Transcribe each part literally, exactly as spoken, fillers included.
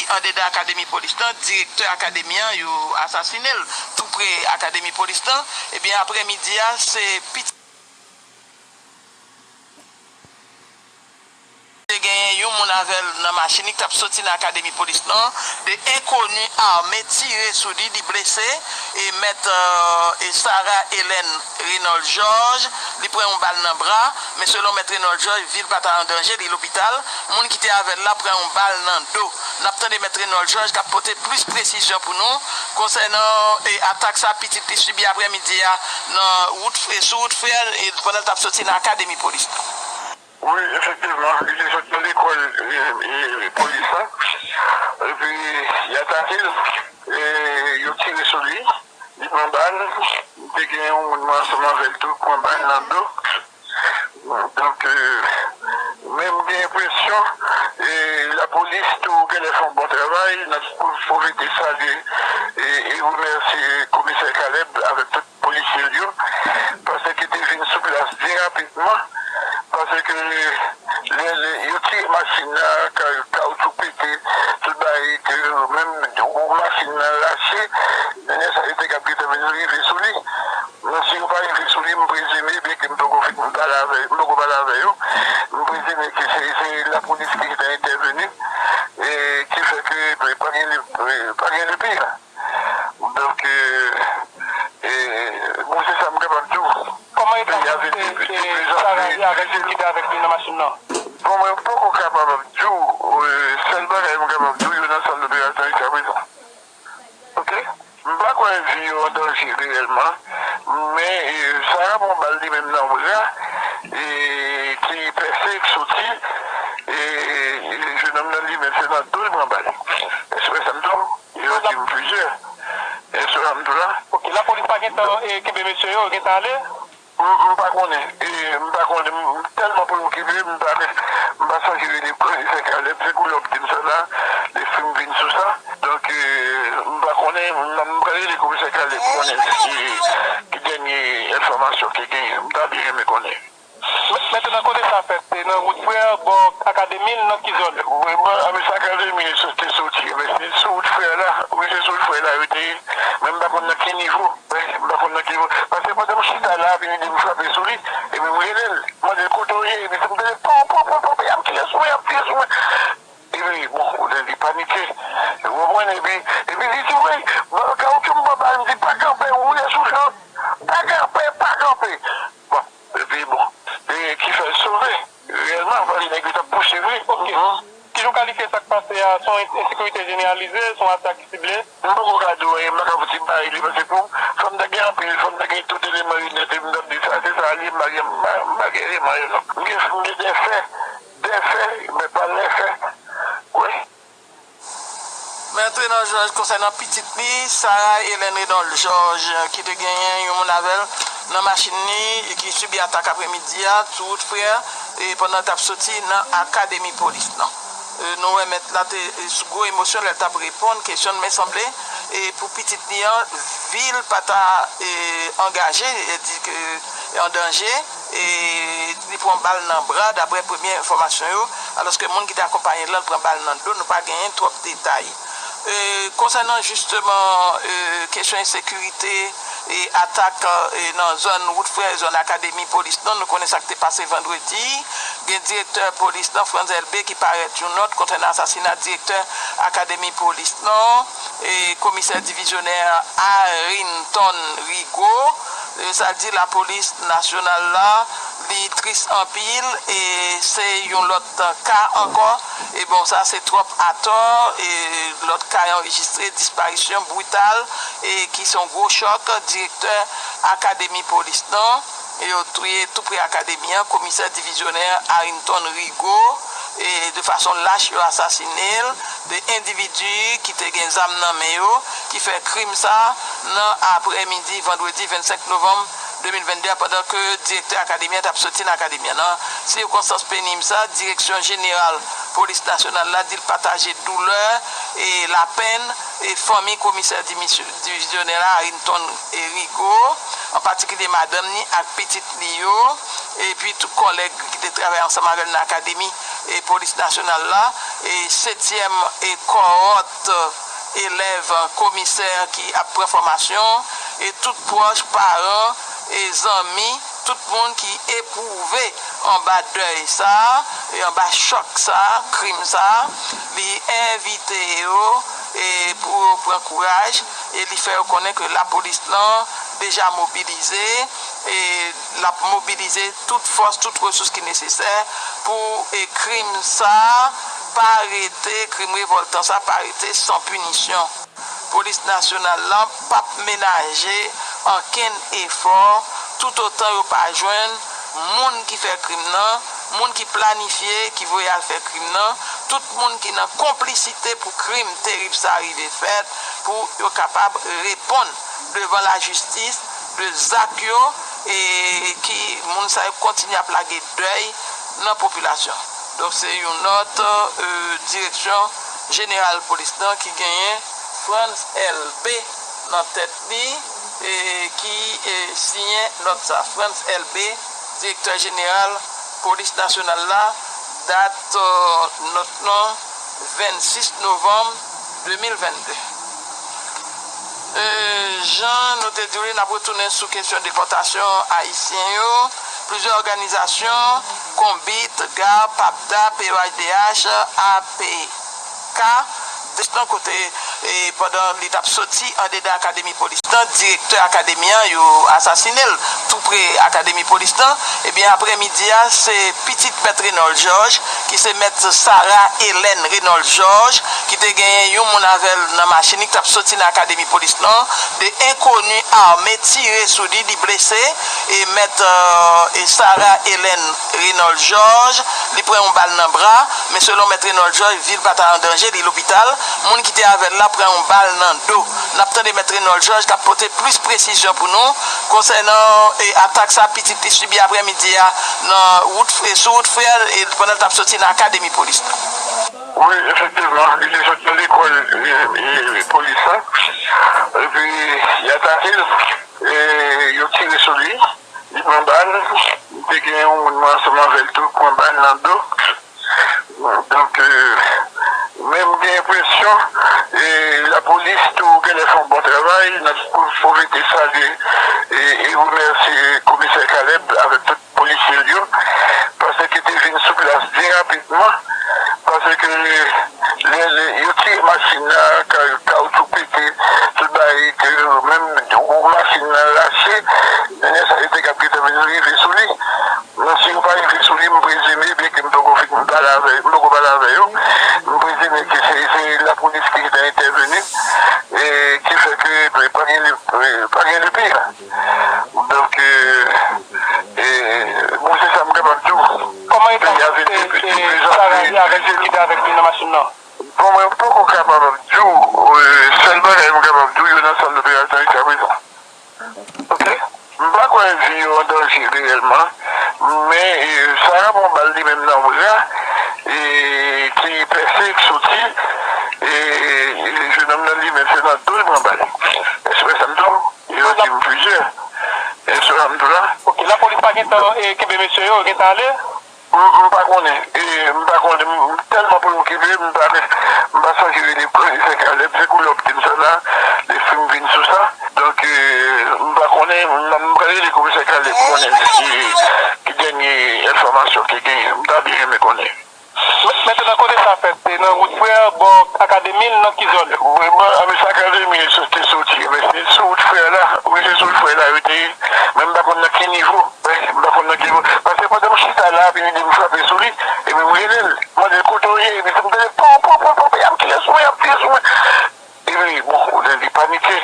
Andedan akademi polis lan, direktè akademi an, yo asasinen l tou pre akademi polis lan. Ebyen, aprè midi a, se piti te genyen yon moun avè l nan machin li k t ap soti nan akademi polis lan. De enkoni ame tire sou li, li blese. E mèt, euh, e Sarah Hélène Reynold Georges, li pran yon bal nan bra, men selon mèt Reynold Georges, vi l pa ta an danje, li lopital. Moun ki te avè l la pran yon bal nan do. N ap tande mèt Reynold Georges k ap pote plis presizyon pou nou konsènan, e, atak sa pitit li sibi aprèmidi a nan wout, e, sou wout Frè, e, pandan l t ap soti nan akademi polis la. Wi, efektivman, li te sot nan lekòl, e, e, polis la. Epi, y atake l, e, yo tire sou li, li pran bal, li te gen yon moun ansanm avè l tou, pran bal nan do. Donk, e, men m gen enpresyon, e, lapolis tou genlè fè yon bon travay, n ap pwofite salye e, e remèsye komisè Caleb avèk tout polisye l yo, paske te vin sou plas byen rapidman, paske lè, lè yo tire machin nan, ka-, kawoutchou pete, tout bagay te, menm machin nan rache, nèg sa yo te kab gentan vin rive sou li. Men si yo pa rive sou li, m prezime, byenke m poko fin pale avè, m poko pale avè yo, m prezime ke se, se lapolis ki gentan entèveni, e ki fè ke pa gen le, pa gen le pire. Donk, e, e, bon, se sa m kapab di w. Kòman eta sante, e, Sara ye avèk moun ki te avèk li nan machin nan? Bon, mwen poko kapab di w, e, sèl bagay m kapab di w, yo nan sal doperasyon jiskaprezan. Oke? M pa kwè vi yo an danje reyèlman, men, e, Sara pran bal li menm nan bra, e, ki pèse, k soti, e, e, jenòm nan li menm se nan do l pran bal. Èske w wè sa m di w? Yo di m plizyè. Èske w wè sa m di w la? Oke, lapolis pa gentan, e, kenbe mesye yo, yo gentan ale? M, m pa konnen. E, m pa konnen. M tèlman preokipe, m pa, m pa sonje rele komisè Caleb. Se koulè w ap di m sa la, lespri m vin sou sa. Donk, e, m pa konnen. M, m pral rele komisè Caleb pou konnen ki, ki dènye enfòmasyon ki genyen. M ta byen renmen konnen. Men, mentnan, kote sa fèt? Se nan wout Frè, bò akademi l, nan ki zòn? Wi, bò, a, men sa akademi l te soti, men se sou wout Frè la. Wi, se sou wout Frè la, yo te ye. Men m pa konn nan ki nivo. Wi, m pa konn nan ki nivo. Paske pandan m chita la, epi li di m frape sou li, epi m rele l. M mande l, "Kote w ye?" Epi m tande, "Pon, pon, pon, pon, y ap tire sou mwen, y ap tire sou mwen." Epi, bon, kounye a li panike. Ou konprann? Epi, epi li di, "Wi, bal kawoutchou m pran bal," m di, "Pa kanpe, woule sou chan. Pa kanpe, pa kanpe." Bon, epi, bon, e ki fè l sove. Reyèlman, paske nèg yo t ap pousuiv li. Oke. Kijan w kalifye sa k pase a? Se yon ensekirite jeneralize, se yon atak ki sible? M poko ka di w anyen, m pa ka fouti bay li, paske pou, fò m ta gen anpil, fò m ta gen tout eleman yo nèt, epi m t ap di sa, se sa li ye, m pa gen, m pa, m pa gen eleman yo, non. M gen, m gen de fè, de fè, men pa lè fè. Wi. Men antre nan jòj konsènan pitit li, Sarah Hélène Reynold Georges, ki te genyen yon moun avè l nan machin li, e ki sibi atak aprèmidi a, sou wout Frè, e pandan l t ap soti nan akademi polis lan. E, nou wè mèt la te, e, sou gwo emosyon lè l t ap reponn kesyon, men sanble, e, pou pitit li an, vi l pa ta, e, angaje, e, di ke, e, an danje, e, li pran bal nan bra, daprè premye enfòmasyon yo, alòske moun ki te akonpaye l lan pran bal nan do, nou pa genyen twòp detay. E, konsènan jisteman, e, kesyon ensekirite, e atak, e, nan zòn wout Frè, zòn akademi polis lan, nou konnen sa k te pase vandredi. Gen direktè polis lan, Frantz Elbé, ki parèt yon nòt konsènan asasina direktè akademi polis lan, e komisè divizyonè Harington Rigaud. E sa di lapolis nasyonal la, li tris anpil, e se yon lòt ka ankò. E bon, sa se twòp atò, e lòt ka yo anrejistre disparisyon brital, e ki se yon gwo chòk, direktè akademi polis lan, e yo touye tou pre akademi an, komisè divizyonè Harington Rigaud, e de fason lach, yo asasine l, de endividi ki te gen zam nan men yo, ki fè krim sa nan aprèmidi vandredi vennsenk novanm de mil venndè a, pandan ke direktè akademi an t ap soti nan akademi an. Nan sikonstans penib sa, Direksyon Jeneral Polis Nasyonal la di l pataje doulè e lapenn e fanmi komisè dimisyon-, divizyonè la, Harington Rigaud, an patikilye madanm ni ak pitit li yo, epi tout kòlèg ki te travay ansanm avè l nan akademi e polis nasyonal la, e setyèm e kòwòt elèv komisè ki ap pran fòmasyon, e tout pwòch, paran e zanmi, tout moun ki epwouve anba dèy sa a, e anba chòk sa a, krim sa a, li envite yo e pou yo pran kouraj, e li fè yo konnen ke lapolis lan deja mobilize, e l ap mobilize tout fòs, tout resous ki nesesè pou e krim sa a pa rete, krim revòltan sa a pa rete san pinisyon. Polis nasyonal lan p ap menaje ankenn efò toutotan yo pa jwenn moun ki fè krim nan, moun ki planifye, ki voye al fè krim nan, tout moun ki nan konplisite pou krim terib sa rive fèt, pou yo kapab reponn devan lajistis de zak yo, e ki moun sa yo kontinye ap lage dèy nan popilasyon. Donk, se yon nòt, e, direksyon jeneral polis lan ki genyen Frantz Elbé nan tèt li, e ki, e, siyen nòt sa. Frantz Elbé, direktè jeneral polis nasyonal la, dat, e, nòt lan vennsis novanm de mil vennde. E, jan nou te di w li, n ap retounen sou kesyon depòtasyon ayisyen yo. Plizyè òganizasyon, Konbit, GARR, PAPDA, P E O H D H, A P K, destan kote, e, pandan li t ap soti andedan akademi polis lan, direktè akademi an, yo asasine l tou pre akademi polis lan. Ebyen, aprèmidi a, se pitit mèt Renold Georges, ki se mèt Sarah Hélène Renold Georges, ki te genyen yon moun avè l nan machin li, ki t ap soti nan akademi polis lan, de enkoni ame tire sou li, li blese, e mèt, e, e Sarah Hélène Renold Georges, li pran yon bal nan bra, men selon mèt Renold Georges, vi l pa t an danje, li lopital. Moun ki te avè l la pran yon bal nan do. N ap tande mèt Renold Georges k ap pote plis presizyon pou nou konsènan, e, atak sa pitit li sibi aprèmidi a nan wout, e, sou wout Frè, e, pandan l t ap soti nan akademi polis la. Wi, efektivman, li te sot nan lekòl, e, e, polis la. Epi, y atake l. E, yo tire sou li. Li pran bal. Li te gen yon moun ansanm avè l tou, pran bal nan do. Donk, e, men m gen enpresyon, e, lapolis tou genlè fè yon bon travay. N ap pwofite salye e, e remèsye komisè Caleb avèk tout polisye l yo, paske te vin sou plas byen rapidman, paske lè, lè yo tire machin nan, ka-, kawotchou pete, tout bagay, ke menm wou machin nan rache, nèg sa yo te ka gentan vin rive sou li. Men si yo pa rive sou li, m prezime, byenke m poko fin pale avè, m poko pale avè yo, m prezime ke se, se lapolis ki gentan entèveni, e ki fè ke pa gen, pa gen de pire. Donk, e, e, bon, se sa m kapab di w. Kòman eta Peyi a vin de plis an plis, Sara ye avèk moun ki te avèk li nan machin nan? Bon, mwen poko kapab di w, e, sèl bagay m kapab di w, yo nan sal doperasyon jiskaprezan. Ok. M pa kwè vi yo an danje reyèlman, men, e, Sara pran bal li menm nan bra, e, ki pèse, ki soti, e, e, jenòm nan li menm se nan do l pran bal. Èske w wè sa m di w? Yo di m plizyè. Èske w wè sa m di w la? Ok, lapolis pa gentan, e, kenbe mesye yo, yo gentan ale? M, m pa konnen. E, m pa konnen. M, m tèlman preokipe, m pa, m pa sonje rele komisè Caleb. Se kou lè w ap di m sa la, lespri m vin sou sa. Donk, e, m pa konnen. M, m pral rele komisè Caleb pou konnen ki, ki dènye enfòmasyon ki genyen. M ta byen renmen konnen. Mèt, mentnan, kote sa fèt? Se nan wout Frè, bò akademi l, nan ki zòn? Wi, bò, a, men sa akademi l te soti. Men se sou wout Frè la. Wi, se sou wout Frè la, yo te ye. Men m pa konn nan ki nivo. Wi, m pa konn nan ki nivo. Paske pandan m chita la, epi li di m frape sou li, epi m rele l. M mande l, "Kote w ye?" Epi m tande, "Pon, pon, pon, pon, y ap tire sou mwen, y ap tire sou mwen." Epi, bon, kounye a li panike.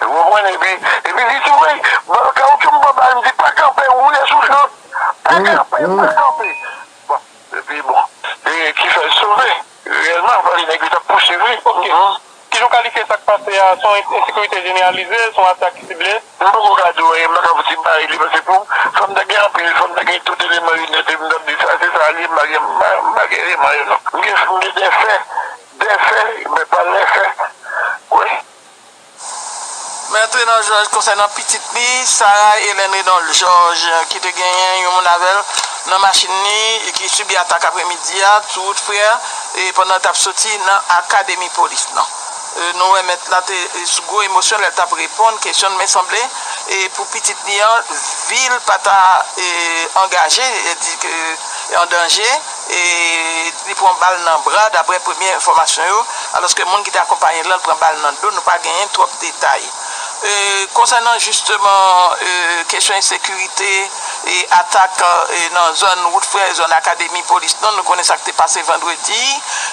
Ou konprann? Epi, epi li di, "Wi, bal kawotchou m pran bal." M di, "Pa kanpe, woule sou flank. Pa kanpe, pa kanpe." Bon, epi, bon, e ki fè l sove. Reyèlman, paske nèg yo t ap pousuiv li. Ok. Mhm. Kijan w kalifye sa k pase a? Se yon ensekirite jeneralize, se yon atak ki sible? M poko ka di w anyen, m pa ka fouti bare li, paske pou, fò m ta gen anpil, fò m ta gen tout eleman yo nèt, epi m t ap di sa, se sa l ye, m pa gen, m pa, m pa gen eleman yo non. M gen, m gen de fè, de fè, men pa lè fè. Wi. Men Renan Georges konsènan pitit li, Sarah Hélène Renan Georges, ki te genyen yon moun avè l nan machin li e ki sibi atak aprèmidi a sou wout Frè, e pandan l t ap soti nan akademi polis lan. E, nou wè mèt la te, e, sou gwo emosyon lè l t ap reponn kesyon, men sanble, e, pou pitit li an, vi l pa ta, e, angaje, e, di ke, e, an danje, e li pran bal nan bra, daprè premye enfòmasyon yo, alòske moun ki te akonpaye l lan pran bal nan do, nou pa genyen twòp detay. E, konsènan jisteman, e, kesyon ensekirite e atak, e, nan zòn wout Frè, zòn akademi polis lan, nou konnen sa k te pase vandredi.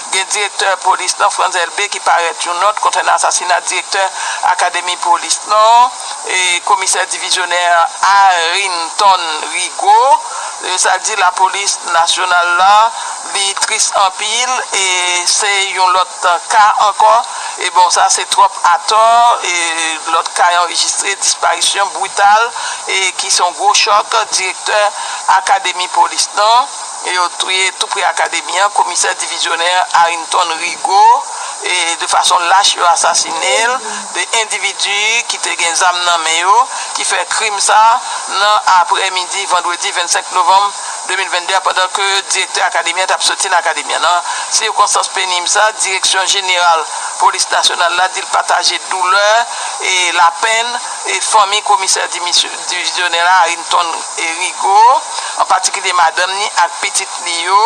Gen direktè polis lan, Frantz Elbé, ki parèt yon nòt konsènan asasina direktè akademi polis lan, e komisè divizyonè Arinton Rigaud. E sa di lapolis nasyonal la, li tris anpil, e se yon lòt ka ankò. E bon, sa se twòp atò, e lòt ka yo anrejistre disparisyon brital, e ki se yon gwo chòk, direktè akademi polis lan, e yo touye tou pre akademi an, komisè divizyonè Arinton Rigaud, e de fason lach yo asasine l, de endividi ki te gen zam nan men yo, ki fè krim sa nan aprèmidi vandredi vennsenk novanm de mil venndè a, pandan ke direktè akademi an t ap soti nan akademi an. Nan sikonstans penib sa, direksyon jeneral polis nasyonal la di l pataje doulè e lapenn e fanmi komisè dimisyon- divizyonè la, Arinton Rigaud, an patikilye madanm ni ak pitit li yo,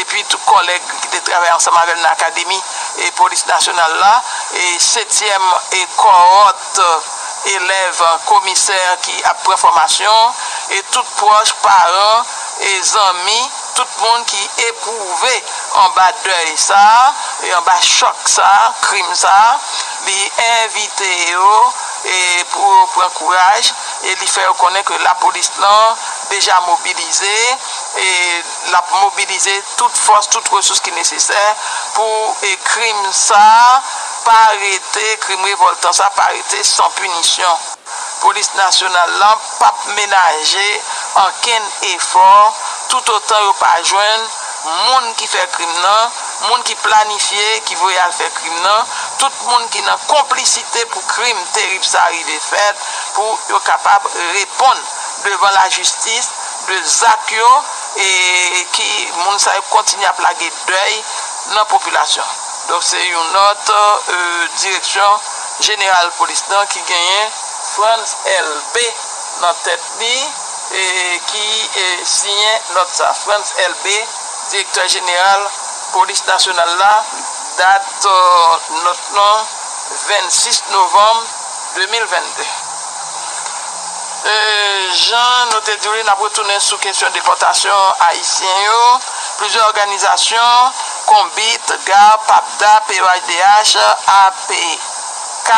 epi tout kòlèg ki te travay ansanm avè l nan akademi e polis nasyonal la, e setyèm e kòwòt elèv komisè ki ap pran fòmasyon, e tout pwòch, paran e zanmi, tout moun ki epwouve anba dèy sa, e anba chòk sa, krim sa, li envite yo, e pou yo pran kouraj, e li fè yo konnen ke lapolis lan deja mobilize, e l ap mobilize tout fòs, tout resous ki nesesè pou, e, krim sa pa rete, krim revòltan sa pa rete san pinisyon. Polis nasyonal lan p ap menaje ankenn efò toutotan yo pa jwenn moun ki fè krim nan, moun ki planifye, ki voye al fè krim nan, tout moun ki nan konplisite pou krim terib sa rive fèt, pou yo kapab reponn devan lajistis de zak yo, e ki moun sa yo kontinye ap lage dèy nan popilasyon. Donk, se yon nòt, e, direksyon jeneral polis lan ki genyen Frantz Elbé nan tèt li, e ki, e, siyen nòt sa. Frantz Elbé, direktè jeneral polis nasyonal la, dat, e, nòt lan vennsis novanm de mil venndè. E, jan nou te di w li, n ap retounen sou kesyon depòtasyon ayisyen yo. Plizyè òganizasyon, Konbit, GARP, PAPDA, P E O H D H, A P K,